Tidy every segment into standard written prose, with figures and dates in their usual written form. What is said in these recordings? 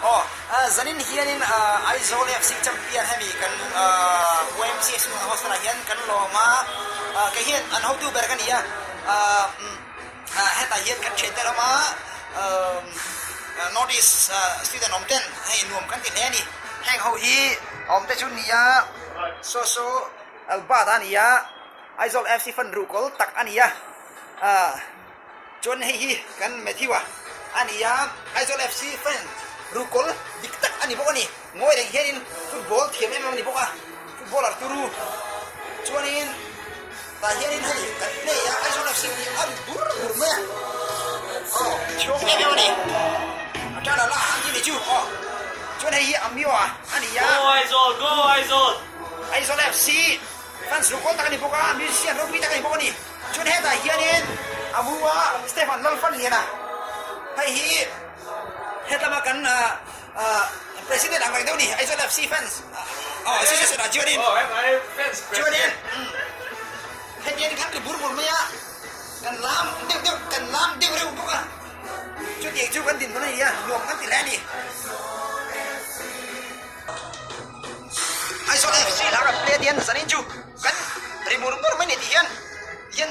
Aw, zanin hianin Aizawl FC champion hemi kan YMCA Student Hostel ah hian kan lawm a, kei hian an hotu ber ka ni a, hetah hian kan thian te an awm a, North East student awm ten hei nuam kan ti hle a ni. Heng ho hi awm te chu ni a, saw saw Albert a ni a, Aizawl FC fan ruhkawl tak a ni a. Chuan hei hi kan Matthew a a ni a, Aizawl FC fan ruhkawl dik tak a ni bawk a ni. Ngawi reng hianin football thiam em em a ni bawk a, footballer turu. Chuanin tah hianin hei kan play a, Aizawl FC tih a ri bur bur mai a. Aw, thiam em em a ni. A tan a la ang chi ni chu aw. Chuan hei hi Amio a a ni a. Go Aizawl! Go Aizawl! Aizawl FC fans ruhkawl tak a ni bawk a, musician ropui tak a ni bawk a ni. Chuan hetah hianin a mu a Stephen Lalfanliana hei hi hetlama kan president ang reng deuh a ni Aizawl FC fans aw association ah chuanin chuanin hetiang kan ri bur bur mai a kan lam deuh deuh kan lam deuh reuh bawk a chutiang chu kan dinhmun a ni a nuam kan ti hle a ni. Aizawl FC lar a play atian zanin chu kan ri mur mur mai ni tih hian hian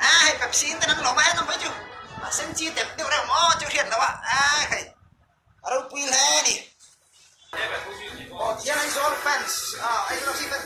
a hei Pepsi in te an lawm a hetam phei chu a sen chi tep deuh reuh maw chu hriat loh a a hei a ropui hle a ni. Aw tihian Aizawl fans ah Aizawl FC fans.